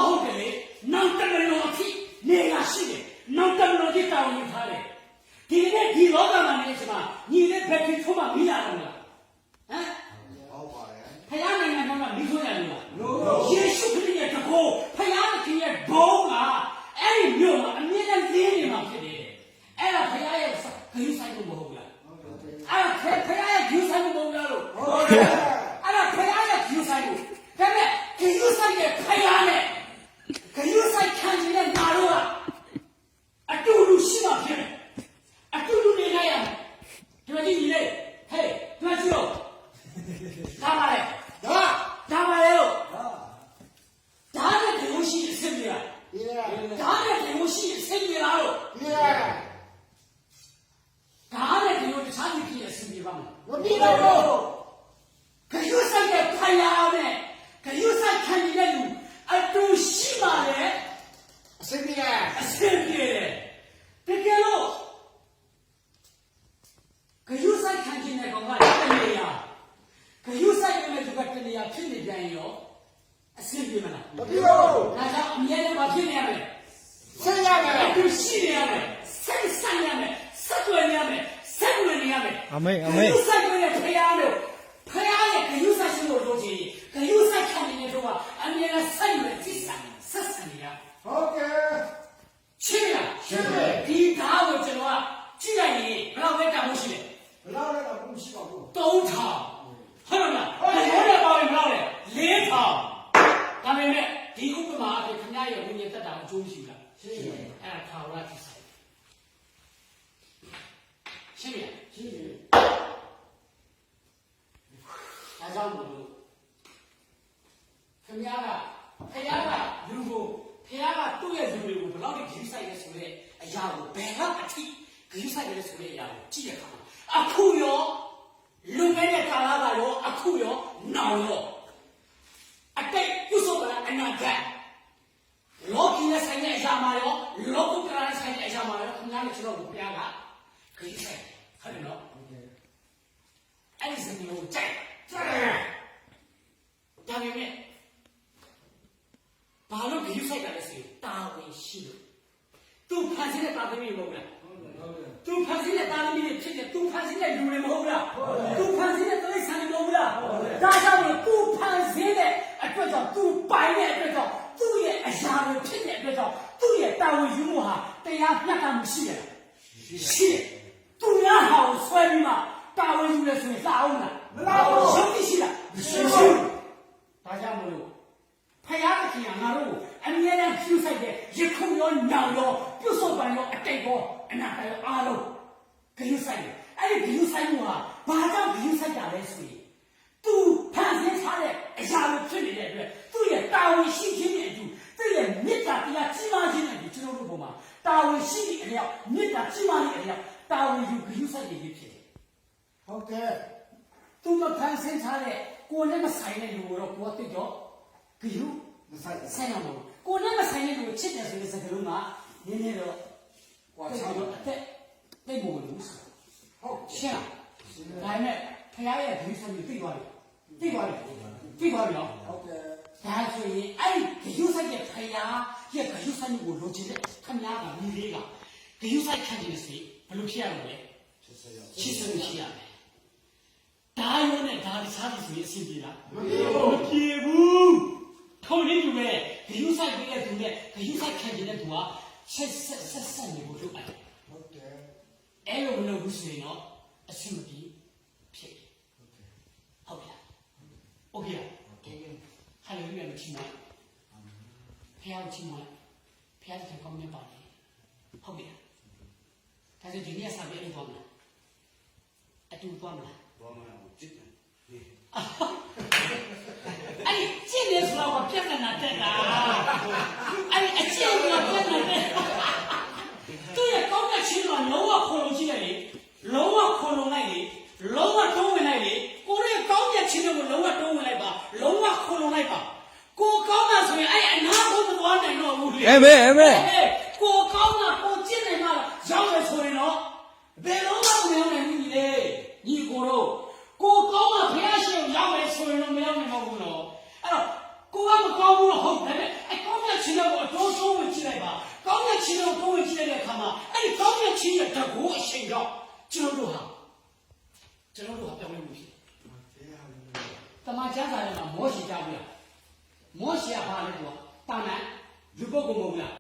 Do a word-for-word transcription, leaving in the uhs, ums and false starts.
ဟုတ်တယ်လေ။ နောင်တမလွန်အထိ နေရာရှိတယ်။ နောင်တမလွန်အထိ တာဝန်ယူထားတယ်။ ဒီကနေ့ ဒီလောကမှာ နေတဲ့အချိန်မှာ ညီလေး ဘယ်သူထိုးမှ မီးလာတယ်မလား။ ဟမ်။ ဟုတ်ပါတယ်။ ဘုရားနိုင်ငံတော်မှာ မီးထိုးနိုင်လို့လား။ ယေရှုခရစ်ရဲ့တန်ခိုး၊ ဘုရားသခင်ရဲ့ဘုန်းက အဲ့ဒီမြို့မှာ အမြဲတမ်းလင်းနေမှာ ဖြစ်တယ်။ အဲ့ဒါ ဘုရားရဲ့ဂရုစိုက်မှု မဟုတ်ဘူးလား။ အဲ့ဒါ ဘုရားရဲ့ဂရုစိုက်မှု မဟုတ်ဘူးလားလို့။ အဲ့ဒါ ဘုရားရဲ့ဂရုစိုက်မှု။ ဒါပေမဲ့ ဂရုစိုက်တဲ့ဘုရားနဲ့ ဂရုစိုက်ခံချင်တဲ့ ငါတို့က အတူတူရှိမှဖြစ်မယ်။ အတူတူနေနိုင်ရမယ်။ ဒီမှာကြည့်လေ။ ဟေး ဒီမှာကြည့်တော့ ဒါပါလေ။ ဒါပါလေလို့။ ဒါနဲ့ ဂရုရှိရင် အဆင်ပြေလား။ ဒါနဲ့ ဂရုရှိရင် အဆင်ပြေလားလို့။ ဒါနဲ့ ဂရု တခြားသူဖြစ်ရင် အဆင်ပြေပါ့မလား။ မပြေပါဘူး။ ဂရုစိုက်တဲ့ဘုရားနဲ့ ဂရုစိုက်ခံယူတဲ့လူ အတူရှိမှလည်း အဆင်ပြေတယ်။ အဆင်ပြေတယ်။ တကယ်လို့ ဂရုစိုက်ခံချင်တဲ့ကောင်က တစ်နေရာ၊ ဂရုစိုက်ပေမဲ့ သူက တစ်နေရာဖြစ်နေပြန်ရင်ရော အဆင်ပြေမလား။ မပြေဘူး။ ဒါကြောင့် အမြဲတမ်း ဘာဖြစ်နေရမလဲ။ ဆက်ရမယ်။ အတူရှိနေရမယ်။ ဆက်ဆံနေရမယ်။ ဆက်သွယ်နေရမယ်။ ဆက်သွယ်နေရမယ်။ အာမင်။ အာမင်။ ဂရုစိုက်ပေးတဲ့ဘုရားတို့၊ ဘုရားရဲ့ဂရုစိုက်ခြင်းကို လိုချင်ရင် ဂရုစိုက်ခံနေတဲ့သူက အမြဲတမ်း ဆက်နွယ်တည်ဆံ၊ ဆက်ဆံနေရမယ်။ ဟုတ်ကဲ့။ ရှင်းပြီလား။ ရှင်းပြီ။ ဒီဓာတ်ကို ကျွန်တော်က ကြည့်လိုက်ရင် ဘယ်လောက်ပဲတန်ဖိုးရှိလဲ။ ဘယ်လောက်လဲတော့ မရှိပါဘူး။ သုံးထောင်။ ဟုတ်လား။ ဟုတ်တယ်။ ဘယ်လောက်လဲ။ လေးထောင်။ ဒါပေမဲ့ ဒီဥပမာအပြင် ခင်ဗျားရဲ့ဝိညာဉ်သက်တာကို အကျိုးမရှိဘူးလား။ ရှိတယ်။ အဲ့ဒါ ထာဝရတည်ဆံ။ ရှင်းပြီလား။ ရှင်းပြီ။ ဒါကြောင့်မို့လို့ ခင်ဗျားက ဘုရားကလူကို၊ ဘုရားက သူ့ရဲ့လူတွေကို ဘယ်လောက်ထိ ဂရုစိုက်လဲဆိုတဲ့ အရာကို၊ ဘယ်လောက်အထိ ဂရုစိုက်လဲဆိုတဲ့ အရာကို ကြည့်တဲ့အခါမှာ အခုရော၊ လွန်ခဲ့တဲ့ကာလကရော၊ အခုရော၊ နောင်ရော၊ အတိတ်၊ အခုဆိုရင် အနာဂတ်၊ လောကီနဲ့ဆိုင်တဲ့ အရာမှာရော၊ လောကုတ္တရာနဲ့ဆိုင်တဲ့ အရာမှာရော၊ ခင်ဗျားနဲ့ ကျွန်တော်ကို ဘုရားက ဂရုစိုက်တယ်။ ဟုတ်တယ်နော်။ အဲ့ဒီစကားလုံးကို ကြိုက်တယ်။ ဒါပေမဲ့ ဘာလို့ ဂရုစိုက်တာလဲဆိုရင် တာဝန်ရှိလို့။ သူဖန်ဆင်းတဲ့ သားသမီးတွေ မဟုတ်ဘူးလား။ သူဖန်ဆင်းတဲ့ သားသမီးတွေဖြစ်တယ်။ သူဖန်ဆင်းတဲ့ လူတွေ မဟုတ်ဘူးလား။ သူဖန်ဆင်းတဲ့ တိရစ္ဆာန်တွေ မဟုတ်ဘူးလား။ ဒါကြောင့်မို့ သူဖန်ဆင်းတဲ့အတွက်ကြောင့်၊ သူပိုင်တဲ့အတွက်ကြောင့်၊ သူ့ရဲ့အရာတွေ ဖြစ်တဲ့အတွက်ကြောင့်၊ သူ့ရဲ့တာဝန်ယူမှုဟာ တရားမျှတမှု ရှိရဲ့လား။ ရှိတယ်။ သူများဟာကို ဆွဲပြီးမှ တာဝန်ယူတယ်ဆိုရင် လှအောင်မလား။ မလှဘူး။ ယုံကြည်ရှိလား။ မရှိဘူး။ ဒါကြောင့်မို့လို့ ဘုရားသခင်က ငါတို့ကို အမြဲတမ်း ဂရုစိုက်တယ်။ ယခုရော၊ နောင်ရော၊ ပြုစုပန်ရော၊ အတိတ်ရော၊ အနာဂတ်ရော၊ အားလုံး ဂရုစိုက်တယ်။ အဲ့ဒီဂရုစိုက်မှုဟာ ဘာကြောင့် ဂရုစိုက်တာလဲဆိုရင်၊ သူဖန်ဆင်းထားတဲ့ အရာတွေ ဖြစ်နေတဲ့အတွက်၊ သူ့ရဲ့တာဝန်ရှိခြင်းနဲ့အတူ၊ သူ့ရဲ့မေတ္တာတရား ကြီးမားခြင်းနဲ့အတူ၊ ကျွန်တော်တို့ဘဝမှာ တာဝန်ရှိသည့်အလျောက်၊ မေတ္တာကြီးမားသည့်အလျောက်၊ တာဝန်ယူ ဂရုစိုက်နေခြင်း ဖြစ်တယ်။ ဟုတ်ကဲ့။ သူမဖန်ဆင်းထားတဲ့ ကိုယ်နဲ့မဆိုင်တဲ့လူကိုတော့ ကိုယ်ကသိတော့ ဂရုမစိုက်ဘူး။ စိုက်ရမှာပေါ့။ ကိုယ်နဲ့မဆိုင်တဲ့လူကို ချစ်တယ်ဆိုတဲ့ စကားလုံးက နည်းနည်းတော့ ကွာခြားတယ်။ အသက်သိပ်မဝင်ဘူးဆိုတာ။ ဟုတ်ကဲ့။ ရှင်းလား။ ရှင်းတယ်။ ဒါပေမဲ့ ဘုရားရဲ့ဂရုစိုက်မှု သိသွားတယ်။ သိသွားတယ်။ သိသွားပြီနော်။ ဟုတ်ကဲ့။ ဒါဆိုရင် အဲ့ဒီဂရုစိုက်တဲ့ ဘုရားရဲ့ဂရုစိုက်မှုကို လိုချင်တဲ့ ခင်ဗျားက လူလေးက ဂရုစိုက်ခံချင်တယ်ဆိုရင် ဘယ်လိုဖြစ်ရမလဲ။ ချစ်စိတ်ရှိရမယ်။ ဒါရောနဲ့ ဒါတခြားစီဆိုရင် အဆင်ပြေလား။ မပြေဘူး။ မပြေဘူး။ ထိုနည်းတူပဲ ဂရုစိုက်ပေးတဲ့သူနဲ့ ဂရုစိုက်ခံချင်တဲ့သူက ဆက်ဆက်၊ ဆက်ဆက်နေဖို့ လိုအပ်တယ်။ ဟုတ်တယ်။ အဲ့လိုမလုပ်ဘူးဆိုရင်တော့ အဆင်မပြေဖြစ်ဘူး။ ဟုတ်ပြီလား။ โอเคလား။ โอเค။ ဟာလေလုယာလို့ ချီးမွမ်းလိုက်။ ဘုရားကို ချီးမွမ်းလိုက်။ ဘုရားသခင် ကောင်းမြတ်ပါတယ်။ ဟုတ်ပြီလား။ ဒါဆို ဒီနေ့ကစပြီး အဲ့လိုသွားမလား။ အတူသွားမလား။ သွားမလား။ ချစ်တယ်။ အဲ့ဒီချစ်တယ်ဆိုတာက ပြဿနာတက်တာ။ အဲ့ဒီအချစ်က ပြဿနာတက်တာ။ သူ့ရဲ့ကောင်းမြတ်ခြင်းမှာ လုံးဝခိုလှုံကြည့်လိုက်လေ။ လုံးဝခိုလှုံလိုက်လေ။ လုံးဝတိုးဝင်လိုက်လေ။ ကိုယ်ရဲ့ကောင်းမြတ်ခြင်းတွေကို လုံးဝတိုးဝင်လိုက်ပါ။ လုံးဝခိုလှုံလိုက်ပါ။ ကိုယ်ကောင်းတာဆိုရင် အဲ့အနားကို မသွားနိုင်တော့ဘူးလေ။ အာမင်။ အာမင်။ ကိုယ်ကောင်းတာ ကိုယ်ချစ်နိုင်မှ ရောက်မယ်ဆိုရင်တော့ ဘယ်တော့မှ မရောက်နိုင်ဘူးလေ။ ညီအစ်ကိုတို့၊ ကိုယ်ကောင်းမှ ဘုရားရှေ့ကို ရောက်မယ်ဆိုရင်တော့ မရောက်နိုင်တော့ဘူးနော်။ အဲ့တော့ ကိုယ်ကမကောင်းဘူးတော့ ဟုတ်တယ်။ ဒါပေမဲ့ အကောင်းမြတ် ချင်တာကို အတိုးတိုးဝင်ကြည့်လိုက်ပါ။ ကောင်းမြတ်ခြင်းကို တိုးဝင်ကြည့်လိုက်တဲ့အခါမှာ အဲ့ဒီကောင်းမြတ်ခြင်းရဲ့တန်ဖိုးအရှိန်ကြောင့် ကျွန်တော်တို့ဟာ ကျွန်တော်တို့ဟာ ပြောင်းလဲမှုရှိတယ်။ တမန်ကျမ်းစာထဲမှာ မောရှေကြားဘူးလား။ မောရှေကဘာလဲ။ သူက သာမန်လူပုဂ္ဂိုလ် မဟုတ်ဘူးလား။